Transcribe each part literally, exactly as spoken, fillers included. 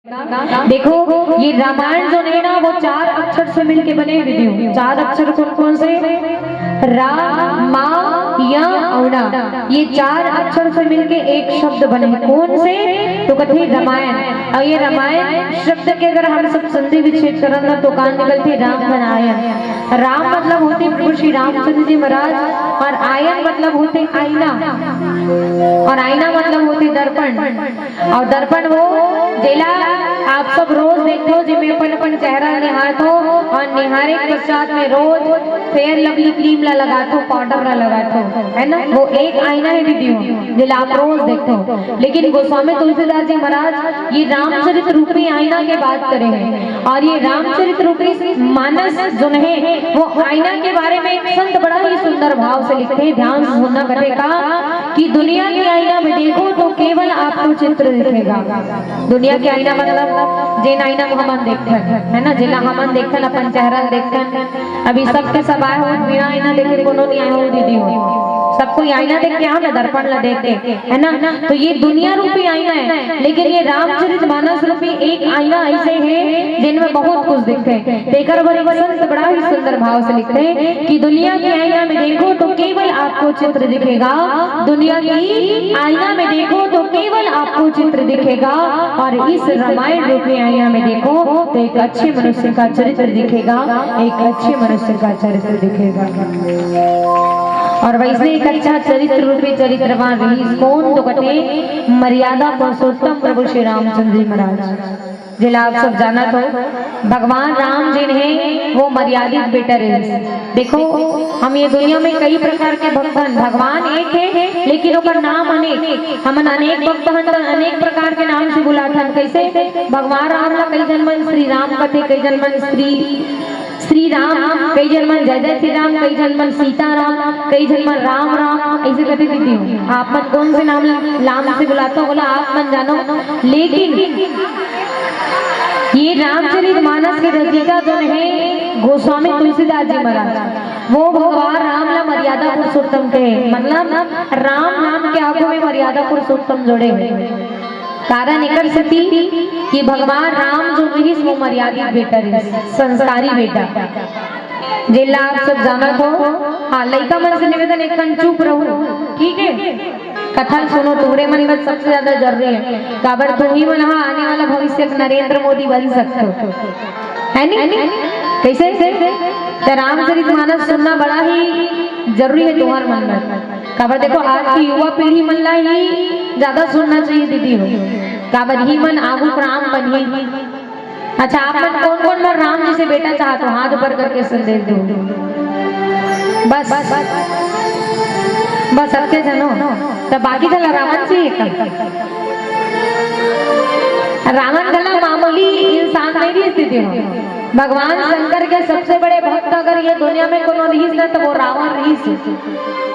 देखो, ये रामायण जो है ना, वो चार अक्षर से मिलके बने हुए हैं। चार अक्षर कौन कौन से? रा, मा, या, अउ ना। ये चार अक्षर से मिलके एक शब्द बने हैं। कौन से? तो कथे रामायण। अउ ये रामायण शब्द के अगर हम सब संधि विच्छेद करन ना, तो का निकलथे? राम आयन। राम मतलब होथे प्रभु श्री रामचंद्र जी महाराज, अउ आयन मतलब होथे आईना, अउ आईना मतलब होथे दर्पण। अउ दर्पण वो, जेला आप सब रोज देखथो, जेमे अपन अपन चेहरा निहारथो, अउ निहारे के पश्चात में रोज फेयर लवली क्रीम ला लगाथो, पाउडर ला लगाथो, है ना? वो एक आईना हे दीदी हो, जेला आप रोज देखथो। लेकिन गोस्वामी तुलसीदास जी महाराज ये रामचरित रूपी आईना के बात करे हे, अउ ये रामचरित रूपी मानस जो हे, वो आईना के बारे में एक संत बड़ा ही सुंदर भाव से लिखथे, ध्यान से सुनना, कथे का कि दुनिया के आईना में देखो तो केवल आपको चित्र दिखेगा। दुनिया के आईना मतलब जेन आईना को हमन देखथन, है ना, जेला हमन देखथन, अपन चेहरा ल देखथन। अभी सबके सब आए हो, बिना आईना देखे कोनो नहीं आए हो दीदी हो। सब कोई आईना देख के आओ ना, दर्पण ला देख के, है ना? तो ये दुनिया रूपी आईना है, लेकिन ये रामचरित मानस रूपी एक आईना ऐसे है जिनमें बहुत कुछ दिखते हैं। तेकर बर एक संत बड़ा ही सुंदर भाव से लिखते हैं कि दुनिया की आईना में देखो तो केवल आपको चित्र दिखेगा, दुनिया की आईना में देखो तो केवल आपको चित्र दिखेगा, और इस रामायण रूपी आईना में देखो तो एक अच्छे मनुष्य का चरित्र दिखेगा, एक अच्छे मनुष्य का चरित्र दिखेगा। और वैसे एक अच्छा चरित्र रूपी चरित्रवान रहिस कौन, तो कथे मर्यादा पुरुषोत्तम प्रभु श्री रामचंद्र जी महाराज। जेला आप सब जानत हो, भगवान राम जिन हे, वो मर्यादित बेटा रहिस। देखो, हम ये दुनिया में कई प्रकार के भक्त हन, भगवान एक हे, लेकिन ओकर नाम अनेक। हमन अनेक भक्त हन, त अनेक प्रकार के नाम से बुलाथन। कैसे? भगवान राम ला कई झन मन श्री राम कथे, कई झन मन श्री, श्री राम, कई झन मन जय जय श्री राम, कई झन मन सीता राम, कई झन मन राम राम, ऐसे कथे दीदी हो। आप मन कौन से नाम ला-, लाम से बुलाथो, बोला आप मन जानो। लेकिन ये रामचरित मानस के रचयिता जो हे गोस्वामी तुलसीदास जी महाराज, वो भगवान राम ला मर्यादा पुरुषोत्तम कहे, मतलब राम नाम के आगू में मर्यादा पुरुषोत्तम जोड़े हे। कारण एकर सेती कि भगवान राम जो रहिस, वो मर्यादित बेटा रहिस, संस्कारी बेटा। जेला आप सब जानत हो। हाँ, लइका मन से निवेदन, एक कन चुप रहू, ठीक है? कथा ल सुनो, तुहरे मन बर सबसे ज्यादा जरूरी है। काबर तुही मन हा आने वाला भविष्य के नरेंद्र मोदी बन सकते हो, है नी? कैसे? तो रामचरित मानस सुनना बड़ा ही जरूरी है तुम्हार मन में। काबर देखो, आज की युवा पीढ़ी मन ला ही ज्यादा सुनना चाहिए दीदी हो। काबर ही मन आगू राम बनही। अच्छा, आप मन कौन कौन मन राम जैसे बेटा चाहत हो, हाथ ऊपर करके संदेश दो। बस, बस, अतके झन हो। त बाकी झन ला रावण चाहिए का? रावण घला मामूली इंसान नहीं रहिस दीदी हो। भगवान शंकर के सबसे बड़े भक्त अगर ये दुनिया में कोनो रहिस ना, त वो रावण रहिस।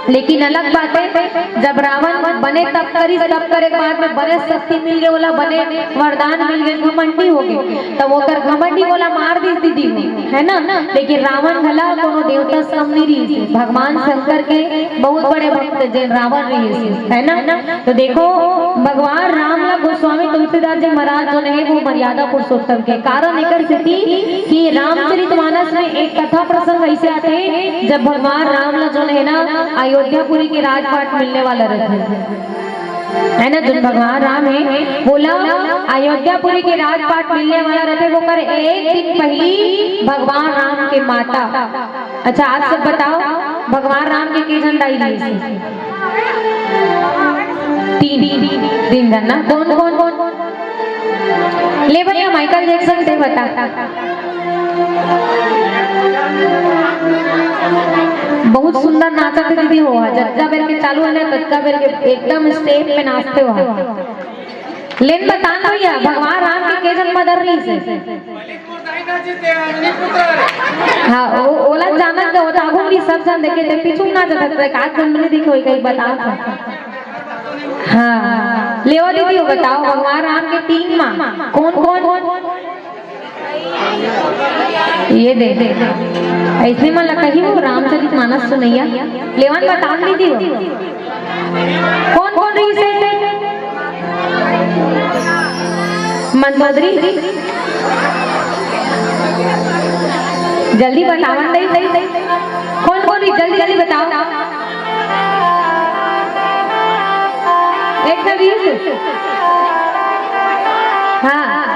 लेकिन अलग बात है, जब रावण बने तप करिस, तप करे के बाद में बने शक्ति मिल गए, ओला बने वरदान मिल गए, घमंडी हो गए, तब ओकर घमंडी ओला मार दिस दीदी, है ना? लेकिन रावण घला कोनो देवता सम नहीं रहिस, भगवान शंकर के बहुत बड़े भक्त जेन रावण रहिस, है ना? तो देखो, भगवान राम ला गोस्वामी तुलसीदास जी महाराज जो हे, वो मर्यादा पुरुषोत्तम के कारण एकर सेती कि रामचरित मानस में एक कथा प्रसंग ऐसे आथे, जब भगवान राम ला जो हे ना, अयोध्यापुरी के राजपाट मिलने वाला रहथे, है ना? जोन भगवान राम हे, ओला अयोध्यापुरी के राजपाट मिलने वाला रहथे, ओकर एक दिन पहली भगवान राम के माता। अच्छा, आप सब बताओ, भगवान राम के के झन दाई रहिस? तीन, तीन झन ना। कौन, कौन, कौन? ले भैया, माइकल जैक्सन से बता। बहुत सुंदर नाचत हे दीदी हो, जतका बेर के चालू हे ना, ततका बेर के एकदम स्टेप में नाचथे हो। लेन बतान भैया, भगवान राम के के झन मदर रहिस हे? हाँ, ओ, ओला जानत हे, ओ त आगू भी सब झन देखे थे, पीछू ना जानत थे, का झन नहीं दिखे, कहीं बता था। हाँ, लेवा दीदी हो, बताओ, भगवान राम के तीन माँ, कौन, कौन? ये दे, दे। ऐसने मन ला कही वो रामचरित मानस सुनैया। लेवन बतान दीदी हो। कौन, कौन रहिस हे? मंदोदरी, जल्दी बतावन दई, दई, दई। कौन बोली? जल्दी, जल्दी बताओ। एक सौ बीस। हाँ।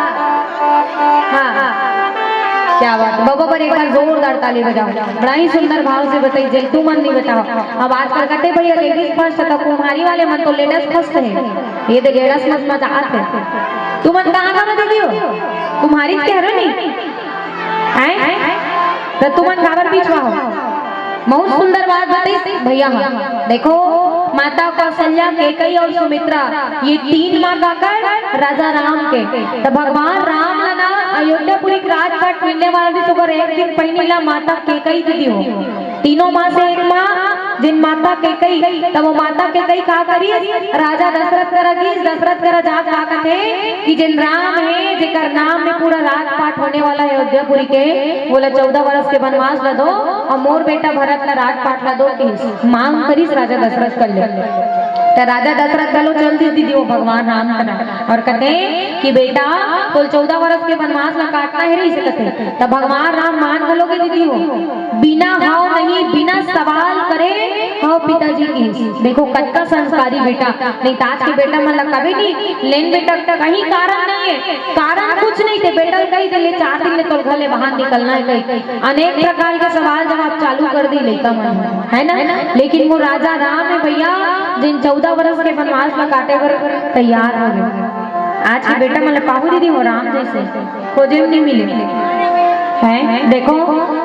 हाँ। क्या बात है। बाबा पर एक बार जोरदार ताली बजाओ। बड़ा ही सुंदर भाव से बताई, जय तुमन नहीं बताओ। अब आजकल कते भैया ladies first, तो कुम्हारी वाले मन तो ladies first है। ये दे ladies मत मत आत है। तुमन कहाँ का दीदी हो? कुम्हारी के हरो नहीं? हैं? तो तुमन काबर पीछवा हो? बहुत सुंदर बात बताइस भैया हा। देखो, माता कौशल्या, केकई और सुमित्रा, ये तीन माँ काकर राजा राम के। तो भगवान राम ला ना अयोध्यापुरी के राजपाट मिलने वाला दिस, ओकर एक दिन पहिली ला माता केकई दीदी हो। तीनों माँ से एक माँ, जिन माता केकई, तब वो माता केकई का करिस? राजा दशरथ करा गिस। दशरथ करा जाके का कथे कि जिन राम है, जेकर नाम में पूरा राजपाट होने वाला है अयोध्यापुरी के, बोला, "चौदह वर्ष के वनवास ला दो और मोर बेटा भरत ला राजपाट ला दो," कहिस। मांग करिस राजा दशरथ कर ले। त राजा दशरथ घलो चल दिस दीदी हो भगवान राम करा और कथे कि, "बेटा, तोल चौदह वर्ष के वनवास ला काटना है," रहिस कथे। त भगवान राम मान घलो गे दीदी हो, बिना हव नहीं, बिना सवाल करे, "हव पिताजी," कहिस। देखो, कतका संस्कारी बेटा। नहीं त आज के बेटा मन ला कभी नहीं, "लेन बेटा, कहीं कारण नहीं है, कारण कुछ नहीं थे," बेटा ल कही दे, "ले, चार दिन ले तोर घर ले बाहर निकलना है," कही। अनेक प्रकार के सवाल जवाब चालू कर दी लइका मन, है ना? लेकिन वो राजा राम है भैया, जिन चौदह वर्ष के वनवास ला काटे बर तैयार हो गए। आज के बेटा मन ला पाहू दीदी हो राम जैसे। खोजे में नहीं मिले। हैं? देखो,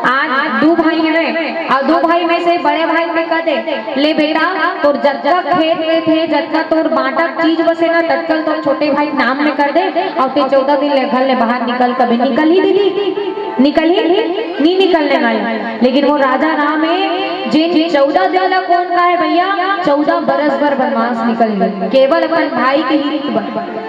आज दू भाई हवे, अउ दू भाई में से बड़े भाई में कह दे, "ले बेटा, तोर जतका खेत में थे, जतका तोर बांटा चीज बसे ना, ततका तोर छोटे भाई के नाम में कर दे, अउ ते चौदह दिन ले घर ले बाहर निकल।" कभी निकल ही दीदी, निकल ही नहीं निकलने वाले। लेकिन वो राजा राम है, जिन चौदह दिन ला कौन का है भैया, चौदह बरस बर वनवास निकल गए, केवल अपन भाई के हित बर।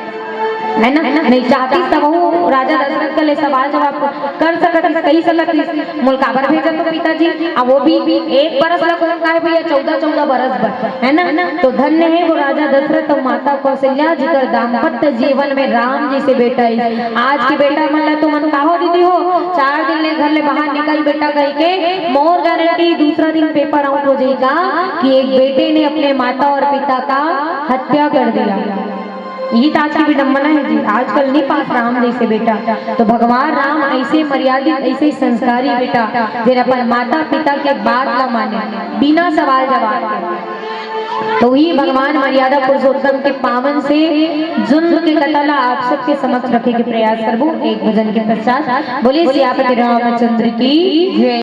है ना? नहीं चाहती तब वो राजा दशरथ के लिए सवाल जवाब कर सकत हिस, कही सकत हिस, "मोल काबर भेजत हो पिताजी?" अब वो भी एक बरस ला कौन का है भैया, चौदह, चौदह बरस बर, है ना? तो धन्य है वो राजा दशरथ और माता कौशल्या, जिकर दाम्पत्य जीवन में राम जैसे बेटा है। आज के बेटा मन ला तुमन काहो दीदी हो, चार दिन ले घर ले बाहर निकल बेटा कह के, मोर गारंटी दूसरा दिन पेपर आउट हो जाएगा कि एक बेटे ने अपने माता और पिता का हत्या कर दिया। ये तो आज की विडंबना है जी, आजकल नहीं पास राम जैसे बेटा। तो भगवान राम ऐसे मर्यादित, ऐसे संस्कारी बेटा, जिन अपन माता पिता के बात ला माने, बिना सवाल जवाब के। तो ही भगवान मर्यादा पुरुषोत्तम के पावन से जुल्म के कथा ला आप सबके समक्ष रखे के प्रयास करबो एक भजन के पश्चात। बोले सियापति रामचंद्र की जय।